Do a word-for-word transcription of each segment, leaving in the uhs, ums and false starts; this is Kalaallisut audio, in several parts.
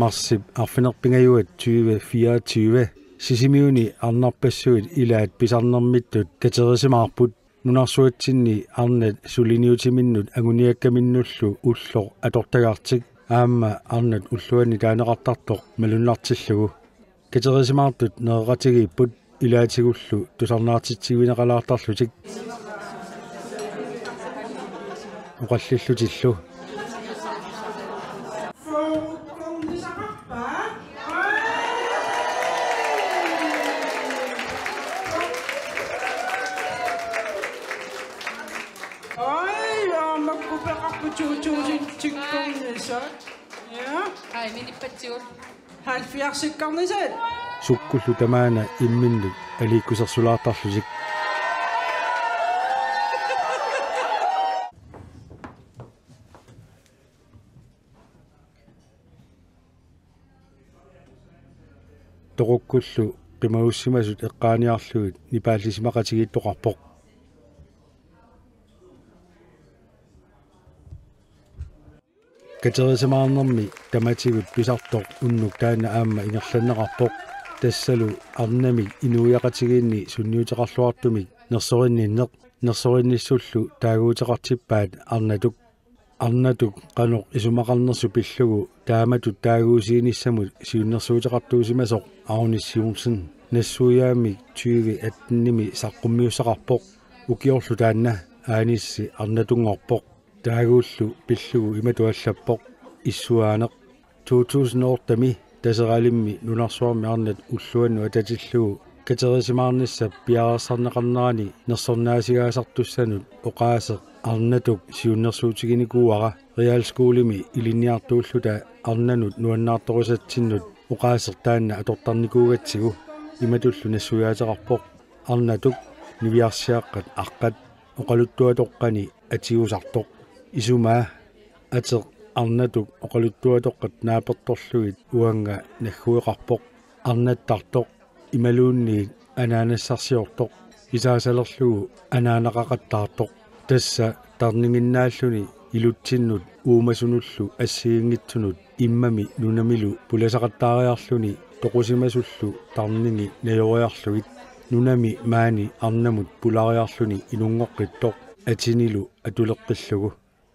Marsip arfineq-pingajuat tyve fireogtyve Sisimiuni arnarpassuit ilaat pisarnermittut katerisimaarput. Nunarsuatsinni arnat suliniutiminnut anguniakkaminnullu ulloq atortagartik aamma arnat ulluanni taaneqartartoq malunnartillugu. Katerisimaartut nereqatigiipput ilaatigullu tusarnaartitsivigineqalaartarlutik. Oqallillutillu. Oj, ja, makku peqarput to tusind tikkornisat. Ja. Ai, minippatsiul. Halvfjerdsikkornisat. Sukkullu tamaana imminnut aliikkusersulaartarlutik. Toqukkullu qimagussimasut eqqaaniarlugit nipaallisimaqatigiittoqarpoq. Katerisimaarnermi tamatigut pisartoq unnuk taanna aamma ingerlanneqarpoq. Tassalu arnamik inuiaqatigiinni sunniuteqarluartumik nersorinninneq. Nersorinnissullu taaguuteqartippaat arnatuk. Arnatuk qanoq isumaqarnersoq pillugu taamatut taaguusiinissamut siunnersuuteqartuusimasoq Agnes Simonsen nassuiaammik tyve attenimi saqqummiussaqarpoq. Ukiorlu taanna Anissi arnatunngorpoq. Taaguullu pillugu imatut allappoq: Issuaaneq. To tusind ottemi Taseralimmi nunarsuarmi arnat ulluannut atatillugu katerisimaarnissap piareersarneqarnerani nersornaasigaasartussanut oqaaseq arnatuk siunnersuutiginikuuara. Realskolemi ilinniartuulluta arnanut nuannaartorusatsinnut oqaaseq taanna atortarnikuugatsigu. Imatullu nassuiaateqarpoq: Arnatuk niviarsiaqqat aqqat oqaluttuatoqqani atigusartoq. Isumaa, ateq arnatuk oqaluttuatoqqat naapertorlugit uanga naggueqarpoq. Arnattartoq imaluunniit anaanassarsiortoq isaasalerlugu anaanaqaqattaartoq. Tassa tarninginnaalluni ilutsinnut uumasunullu assigiinngitsunut immami nunamilu pulasaqattaariarluni toqusimasullu tarningi najoriarlugit. Nunami maani arnamut pulariarluni inunngoqqittoq atinilu atuleqqillugu.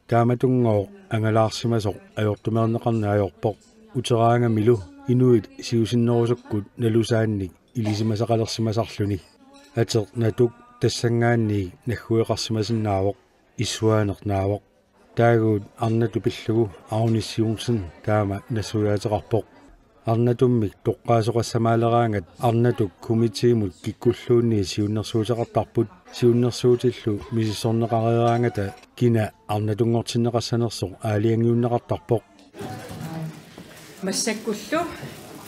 Taamatunngooq angalaarsimasoq ajortumeerneqarneq ajorpoq. Uteraangamilu inuit siusinnerusukkut nalusaannik ilisimasaqalersimasarluni. Ateq natuk tassanngaanniit naggueqarsimasinnaavoq, issuaaneq naavoq. Taaguut arnatut pillugu Agnes Simonsen taama nassuiaateqarpoq. Arnatummik toqqaasoqassamaaleraangat arnatuk komiteemut kikkulluunniit siunnersuuteqartarput. Siunnersuutillu misissorneqareeraangata kina arnatunngortinneqassanersoq aalajangiunneqartarpoq. Massakkullu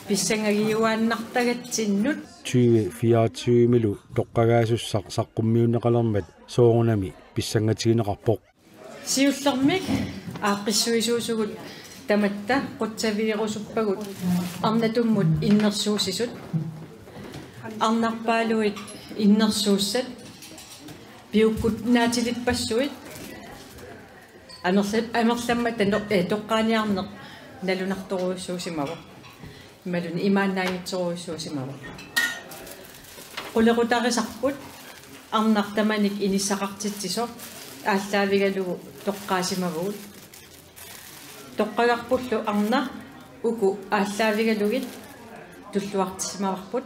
pissangagiuaannartagatsinnut. Tyve fireogtyvemilu toqqagaasussaq saqqummiunneqalermat soorunami pissangatigineqarpoq. Siullermik aaqqissuisuusugut tamatta qutsavigerusuppagut arnatummut innersuussisut. Arnarpaaluit innersuussat piukkunnaatilippassuit. Amerla-, amerlammata no-, eh, toqqaaniarneq nalunartorujussuusimavoq. Imaluunniit imaannaanngitsorujussuusimavoq. Qulequtarisarput arnaq tamanik inissaqartitsisoq aallaavigalugu toqqaasimavugut. Toqqagarpullu arnaq uku aallaavigalugit tulluartissimavarput.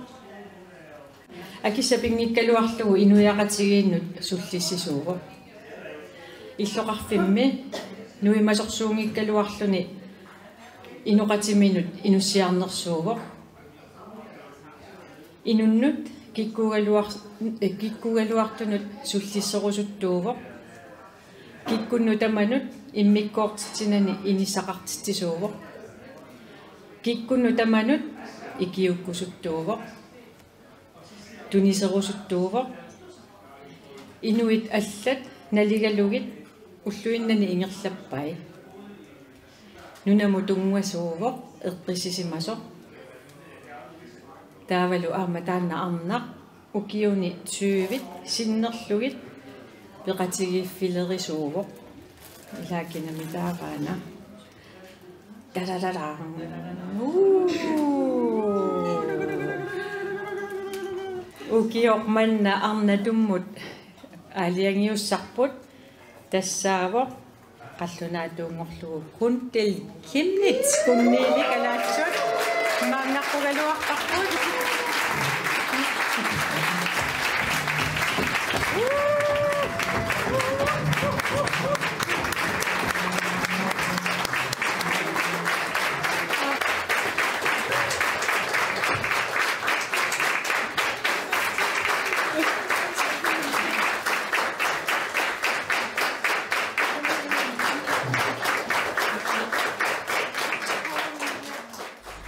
Akissat pinngikkaluarlugu inuiaqatigiinnut sullissisuuvoq. Illoqarfimmi nuimasorsuunngikkaluarluni inoqatiminut inussiarnersuuvoq. Inunnut kikkuugaluar-, kikkuugaluartunut sullisserusuttuuvoq. Kikkunnut tamanut immikkoortitsinani inissaqartitsisuuvoq. Kikkunnut tamanut ikiuukkusuttuuvoq. Tuniserusuttuuvoq. Inuit allat naligalugit ulluinnani ingerlappai. Nunamut tunngassuuvoq eqqissisimasoq. Taavalu aamma taanna arnaq ukiuni tyvit sinnerlugit peqatigiiffilerisuuvoq. Ilaa kinamitaaraana. Dadadada. Uu. Ukioq manna arnatummut aalajangiussarput tassaavoq qallunaatuunngorlugu Kuntel Chemnitz, Kunniili kalaallisut, maanngarpugaluarparput.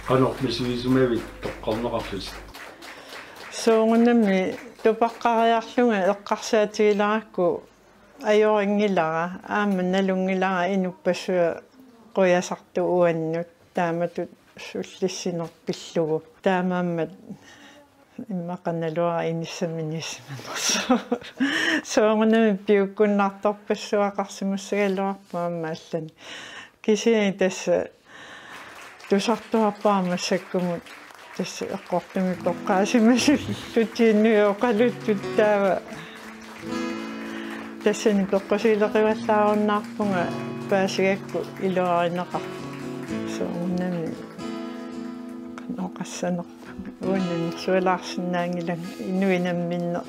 Qanoq misigisimavit toqqarneqarlutit? Soorunami tupaqqariarlunga eqqarsaatigilerakku ajorinngilara, aamma nalunngilara inuppassuit qujasartut uannut, taamatut sullissineq pillugu. Taamaammat immaqa naluara inissaminiissimanersoq. Soorunami piukkunnartorpassuaqarsimassagaluarpoq aamma allanik. Kisianni tassa tusartuarpara massakkumut tassa eqqortumik toqqaasimasullutik inuit oqaluttut, taava tassani peqqusiileqivallaarunnaarpunga paasigakku iluarineqarpoq. Soorunami qanoq oqassanerpunga. Uanga nunarsualaarsinnaanngilanga inuit namminneq.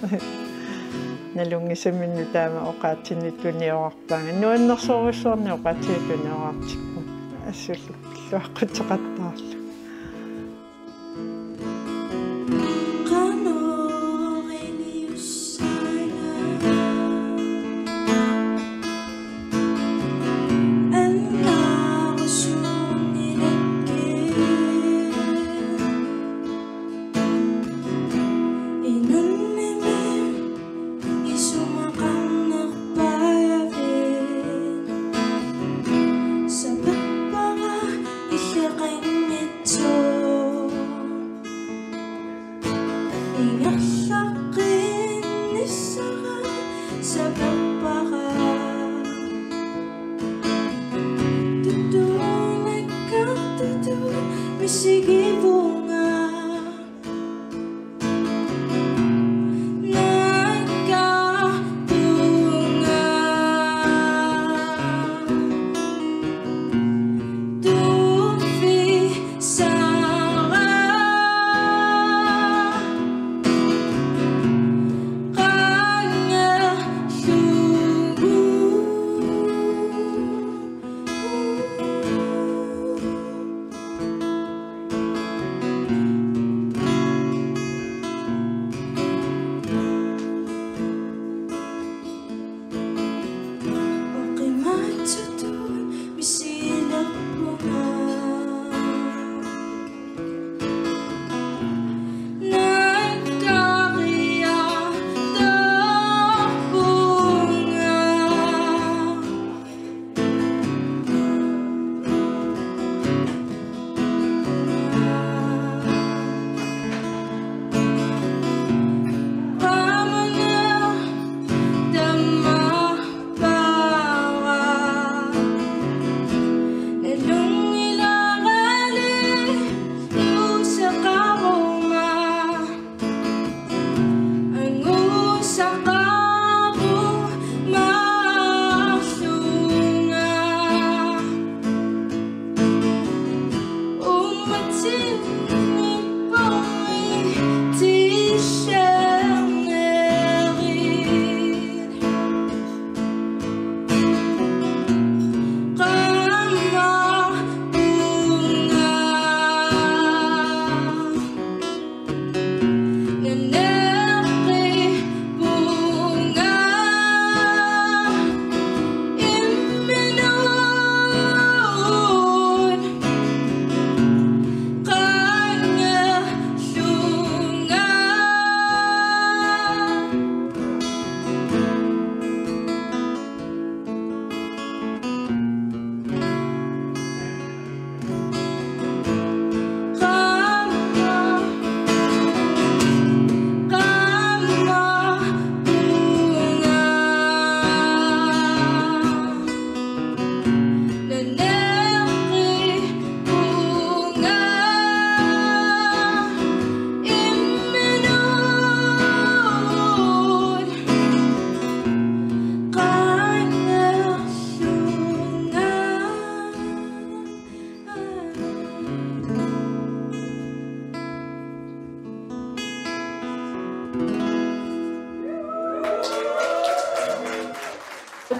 Nalunngisaminnut taama oqaatsinik tuniorarpaanga. Nuannersorujussuarnik oqaatsinik tuniorartippunga. Assullu pilluaqquteqattaarlunga. Isumaqarnerpaavit? Saperpara illeqanngitsoq. Ingerlaqqinnissara saperpara. Tuttuunakkartutut misigivunga.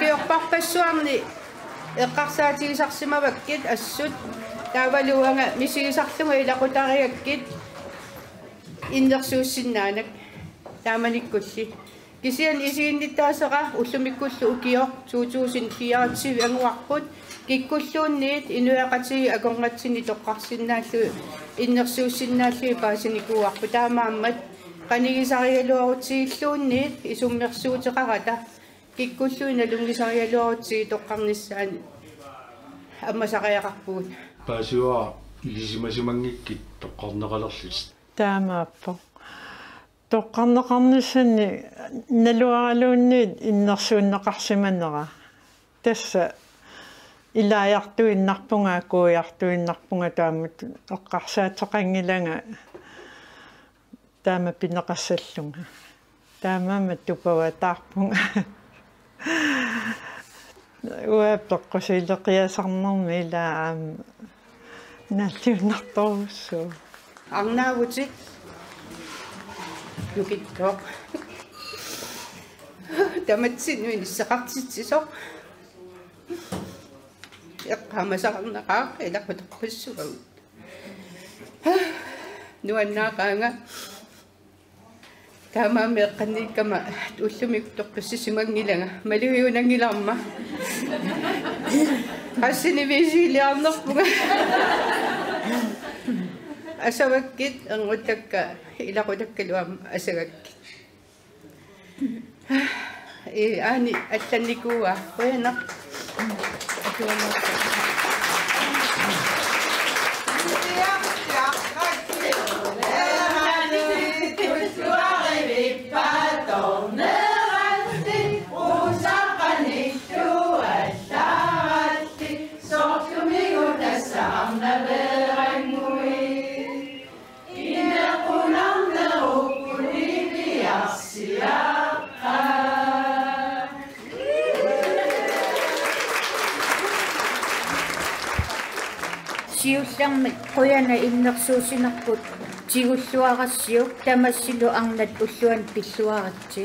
Ukiorpassuarni eqqarsaatigisarsimavakkit assut, taavalu uanga misigisarlunga ilaqutarigakkit innersuussinnaaneq taamanikkulli. Kisianni isiginnittaasera ullumikkullu ukioq to tusind fireogtyve anguarput, kikkulluunniit inuiaqatigiit akornatsinni toqqarsinnaallugit innersuussinnaallugit paasinikuuarput, taamaammat qanigisarigaluarutsigilluunniit isummersuuteqarata kikkulluinnaq nalunngisarigaluarutsigit toqqarnissaanut ammasariaqarpugut. Paasiva ilisimasimanngikkuit toqqarneqalerlutit. Taamaappoq. Toqqarneqarnissannik naluaraluunniit innersuunneqarsimanera. Tassa ilaajartuinnarpunga, akuujartuinnarpunga, taamatut eqqarsaateqanngilanga taama pineqassallunga. Taamaammat tupavataarpunga. Uanga peqqusiileqiasarnermi ilaa aamma nalliunnartorujussuuvoq. Arnaavutit. Nukittoq. Tamatsinnut inisseqartitsisoq. Eqqaamasaqarnaqaaq ilaqutarpassuagut. Nuannaaqaanga. Taamaammat eqqanniikkama ullumikkut toqqissisimanngilanga, malugiunanngilarma. Qassinik V C-liarnerpunga. Asavakkit, ernguttakka, ilaqutakkalu aamma asagakkit. Ee, aani allannikuuaa, qujanaq. Siullermik qujanaq innersuussinerput tigulluarassiuk, tamassilu arnat ulluanut pilluaritsi.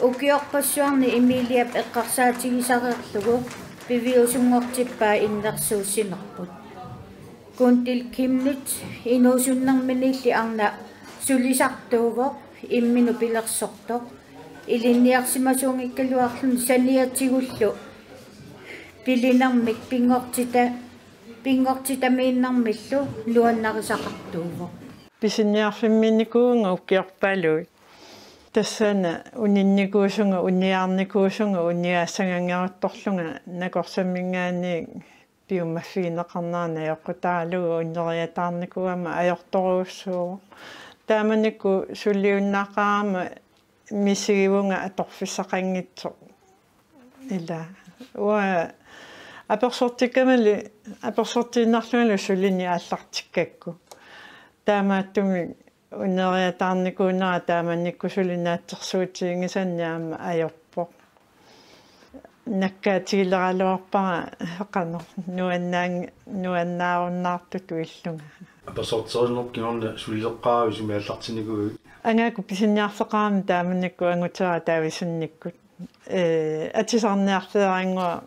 Ukiorpassuarni Emiliap eqqarsaatigisareerlugu piviusunngortippaa innersuussinerput. Guntil Chemnitz inuusunnerminiilli arnaq sulisartuuvoq, imminut pilersortoq. Ilinniarsimasuunngikkaluarluni saniatigullu pilinermik pinngortita-, pinngortitamiinnermillu nuannarisaqartuuvoq. Pisiniarfimmiinnikuuvunga ukiorpaaluit. Tassani uninnikuusunga, uniarnikuusunga, uniaassannganngeruttorlunga, nakorsaminngaanniit piumaffigineqarnera najoqqutaralugu uneriataarnikuugama ajortorujussuuvoq. Taamanikkut suliunnaaqarama misigivunga atorfissaqanngitsoq. Ila. Uanga apersortikkamali, apersortiinnarlungalu sulineq aallartikkakku. Taamaattumik uneriataarnikuunera taamanikkut suli naatsorsuutiginngisannik aamma ajorpoq. Nakkaatigileralluarpara qanoq nuannaang-, nuannaarunnaartutut illunga. Apersorterinerput kingorna sulileqqaaravit sumi aallartinnikuuit? Angaaku pisiniarfeqarami taamanikkut Angutera Davidsenikkut. Ee, atisarniarfeerannguaq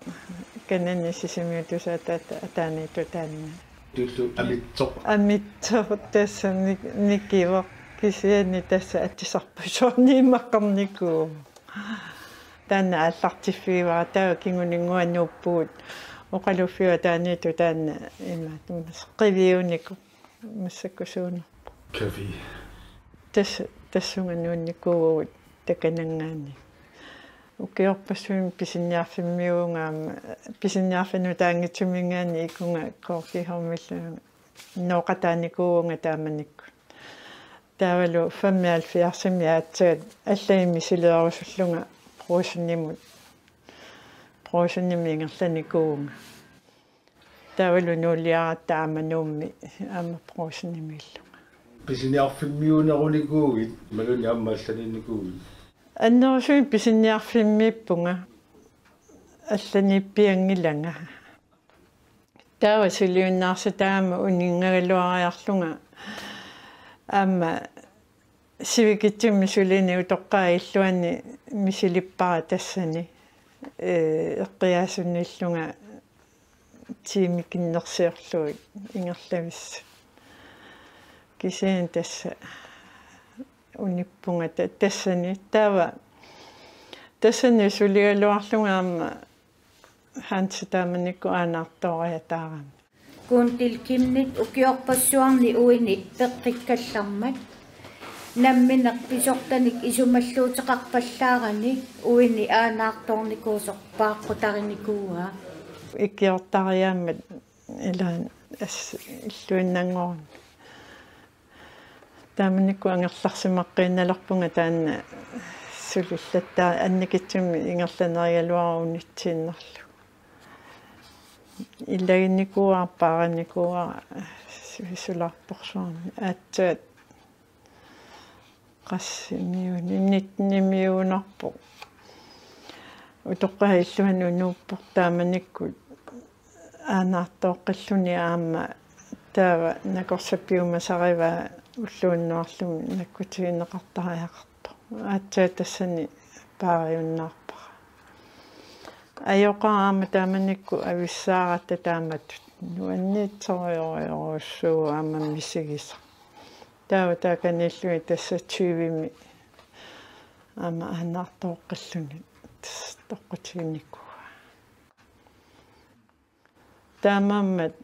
kanani Sisimiut Tusaata ata-, ataaniittut taanna. Tullu amitsoq. Amitsoq tassa mik-, mikivoq, kisianni tassa atisarpassuarnik imaqqarnikuuvoq. Taanna aallartiffigivara, taava kinguninngua nuuppugut oqaluffia ataaniittut taanna imaattumas qiviunikoq. Massakkusuunerpoq. Café. Tas-, tassunga nuunnikuuvugut takananngaanniit. Ukiorpassuit pisiniarfimmiuvunga aamma, pisiniarfik nutaanngitsumminngaanniit ikunga Korkihormillu nooqataanikuuvunga taamanikkut. Taavalu femoghalvfjerdsimi aatsaat allamik misileerusullunga Brugsenimut, Brugsenimi ingerlanikuuvunga. Taavalu nuuliaratta aamma Nuummi aamma Brugsenimiillunga. Pisiniarfimmiunerunikuuit, imaluunniit aamma allaniinnikuuit? Annerusumik pisiniarfimmiippunga, allaniippianngilanga. Taava suliunnaarsitaa aamma uninngagaluariarlunga aamma sivikitsumik sulineq utoqqaat illuanni misilippara tassani. Ee, eqqiaasunnillunga tiimikinnersiorlugit ingerlavissut. Kisianni tassa unippunga ta-, tassani taava, tassani suligaluarlunga aamma Hansi taamanikkut aanaartooriataarami. Guntil Kimnit ukiorpassuarni uini peqqikkallarmat nammineq pisortanik isumalluuteqarpallaarani uini aanaartoornikuusoq paaqqutarnikuuaa. Ikiortariaammat ilaanni as-, illuinnanngormat. Taamanikkut angerlarsimaqqiinnalerpunga taanna sulillattaaq annikitsumik ingerlanerigaluarunitsiinnarlugu. Ilaginikuuara, paarinikuuara su-, sularporsuarni. Aatsaat qassimiuni, nittenimiuunarpoq. Utoqqaat illuanni unuuppoq taamanikkut aanaartooqqilluni aamma taava nakorsat piumasarivaa ulluunnuarlumi nakkutigineqartariaqartoq. Aatsaat tassani paariunnaarpara. Ajoqaara aamma taamanikkut avissaaratta taamatut. Nuanniitsorujorujorujussuuvoq aamma misigisaq. Taava taakaniilluni tassa tyvemi aamma aanaartooqqilluni tassa toqqutiginikuuaa. Taamaammat,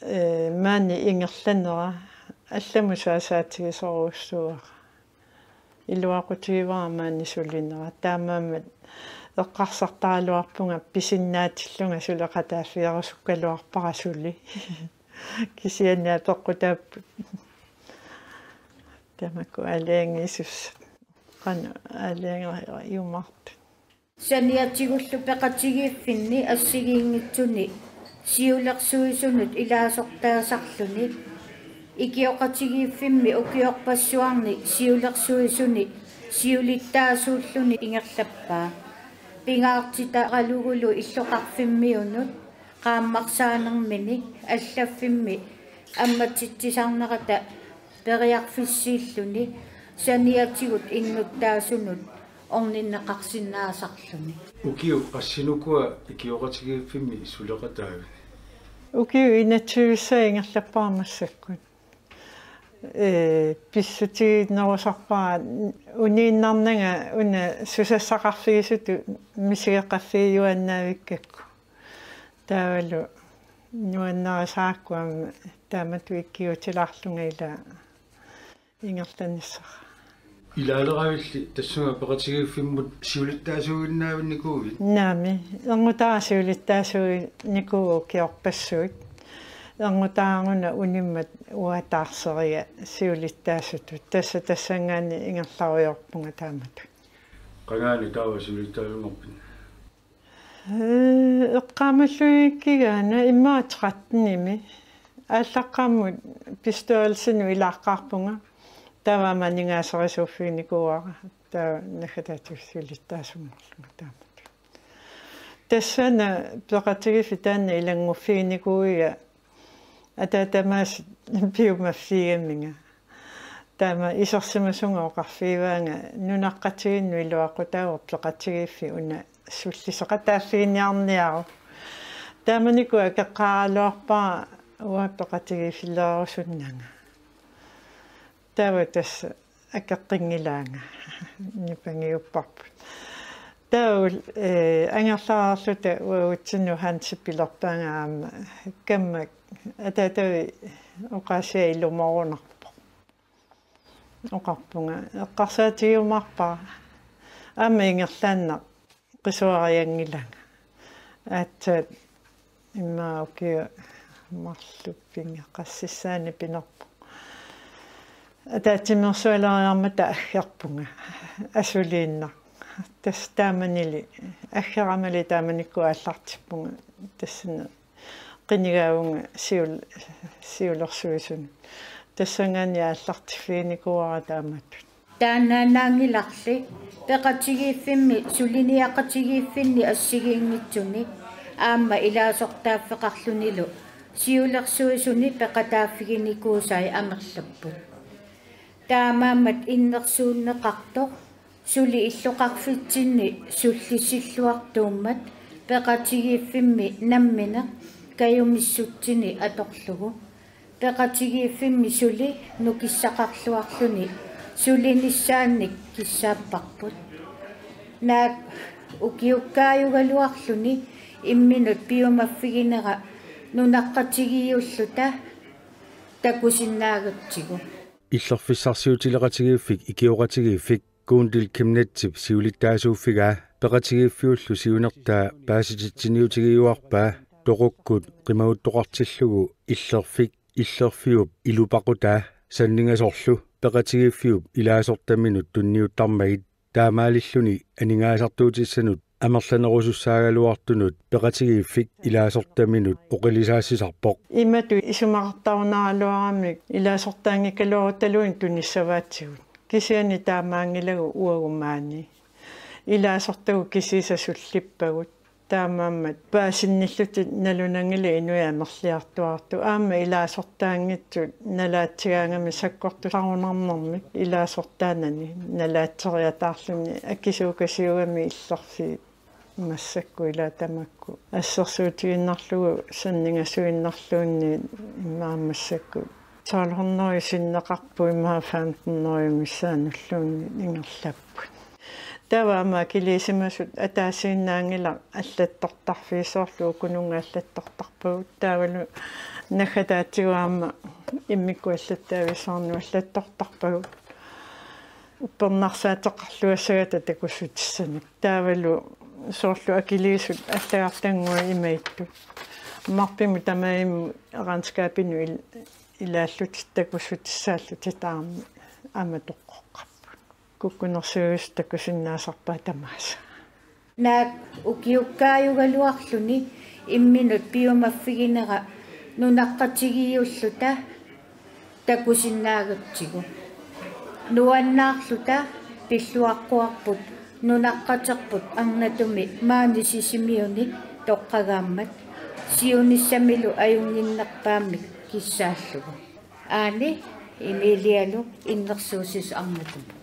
ee, maani ingerlanera allamut saasaatigisorujussuuara. Iluaqutigivara maani sulinera. Taamaammat eqqarsartaraluarpunga pisinnaatillunga suleqataaffigerusukkaluarpara suli. Kisianni apeqqutaapput. Tamakku aalajangiisussat. Qanoq aalajangeriumaartut. Saniatigullu peqatigiiffinni assigiinngitsuni siulersuisunut ilaasortaasarluni, ikioqatigiiffimmi ukiorpassuarni siulersuisuni siulittaasuulluni ingerlappaa. Pingaartitaralugulu illoqarfimmiunut, qaammarsaanermini, allaffimmi ammatitsisarnerata periarfissiilluni saniatigut innuttaasunut orninneqarsinnaasarluni. Ukiut qassinukua ikioqatigiiffimmi suleqataavit? Ukiut enogtyve ingerlappara massakkut. Ee, pissutiginerusarpara uniinnarnanga una susassaqarfigisutut misigeqarfigiuaannaavikkakku. Taavalu nuannarisaraakku aamma taamatut ikiuutilaarlunga ila ingerlanissara. Ilaaleravit tassunga peqatigiiffimmut siulittaasuuginnaavinnikuuvit? Naamik, erngutaara siulittaasuuginnikuuvoq ukiorpassuit. Erngutaaruna unimmat uataarseriga siulittaasutut. Tassa tassanngaanniit ingerlarujoorpunga taamatut. Qangaani taava siulittaasuunerpit? Ee, eqqaamalluinngikkiga una immaqa trettenimi. Aallaqqaammut bestyrelsinut ilaaqqaarpunga. Taava aamma aningaaserisuuffiginikuuara. Taava naggataatigut siulittaasuunngorlunga taamatut. Tassani peqatigiiffik taanna ilannguffiginikuuiga ataatama aasiit piumaffigigaminga. Taama isersimasunga oqarfigivaanga nunaqqatigiinnut iluaqutaavoq peqatigiiffik una sulliseqataaffiginiarniaruk. Taamanikkut akeqqaaraluarpara uanga peqatigiiffilerusunnanga. Taava tassa akeqqinngilaanga. Nipangiupparput. Taava, ee, angerlareerluta uagutsinnut Hansi pilerpaanga aamma kammak ataatavit oqaasia ilumoorunarpoq. Oqarpunga eqqarsaatigiumaarpara. Aamma ingerlaannaq qisuarianngilanga. Aatsaat immaqa ukiut marluk pinngaqassissaani pinerpoq. Ataatsimeersualeriarmata aggerpunga. Asuliinnaq. Tassa taamanili aggeramali taamanikkut aallartippunga. Tassani qinigaavunga siul-, siulersuisunut. Tassanngaanniit aallartiffiginikuuara taamatut. Taannaannaanngilarli peqatigiiffimmi suliniaqatigiiffinni assigiinngitsuni aamma ilaasortaaffeqarlunilu siulersuisuni peqataaffiginikuusai amerlapput. Taamaammat innersuunneqartoq Suli illoqarfitsinni sullissilluartuummat peqatigiiffimmi nammineq kajumissutsini atorlugu. Peqatigiiffimmi suli nukissaqarluarluni sulinissaannik kissaapparput. Naak ukiukkaajugaluarluni imminut piumaffiginera nunaqqatigiiulluta takusinnaagatsigu. Illerfissarsiutileqatigiiffik ikioqatigiiffik Guundil Kimnetsip siulittaasuuffigaa peqatigiiffiullu siunertaa paasititsiniutigiuarpaa toqukkut qimaguttoqartillugu illerfik illerfiup ilupaqutaa sanningasorlu peqatigiiffiup ilaasortaminut tunniuttarmagit taamaalilluni aningaasartuutissanut amerlanerusussaagaluartunut peqatigiiffik ilaasortaminut oqilisaassisarpoq. Imatut isumaqartarunaraluaramik ilaasortaanngikkaluarutaluunniit tunissavaatigut. Kisianni taamaanngilagut uagut maani. Ilaasortagut kisiisa sullippagut. Taamaammat paasinnillutik nalunanngilaq inuit amerliartuartut. Aamma ilaasortaanngitsut nalaatsigaangamik sakkortusarunarnermik ilaasortaanani nalaatseriataarluni akisuukasiugami illerfiit massakkut ilaa tamakku. Assersuutigiinnarlugu sanningasuinnarluunniit immaqa massakkut tolv hundrede sinneqarput, immaqa fem hundrede missaanulluunniit ingerlapput. Taava aamma akiliisimasut ataasiinnaanngilaq allattortarfiit, soorlu ukununnga allattortarpagut. Taavalu naggataatigut aamma immikkut allattaaviit soorlu allattortarpagut. Uppernarsaateqarluassagata takussutissanik. Taavalu soorlu akiliisut allagartannguit imaattut. Marpimut tamaimmut regnskabinut il-, ilaallutik takussutissaallutik taama aamma toqqoqqapput. Kukkunersiuisut takusinnaasarpaat tamaasa. Naak ukiukkaajugaluarluni imminut piumaffiginera nunaqqatigiiulluta takusinnaagatsigu. Nuannaarluta pilluaqquarput nunaqqaterput arnatumi maani Sisimiuni toqqagaammat siunissamilu ajunnginnerpaammik kissaallugu. Aani Emilialu innersuussisoq arnatumi.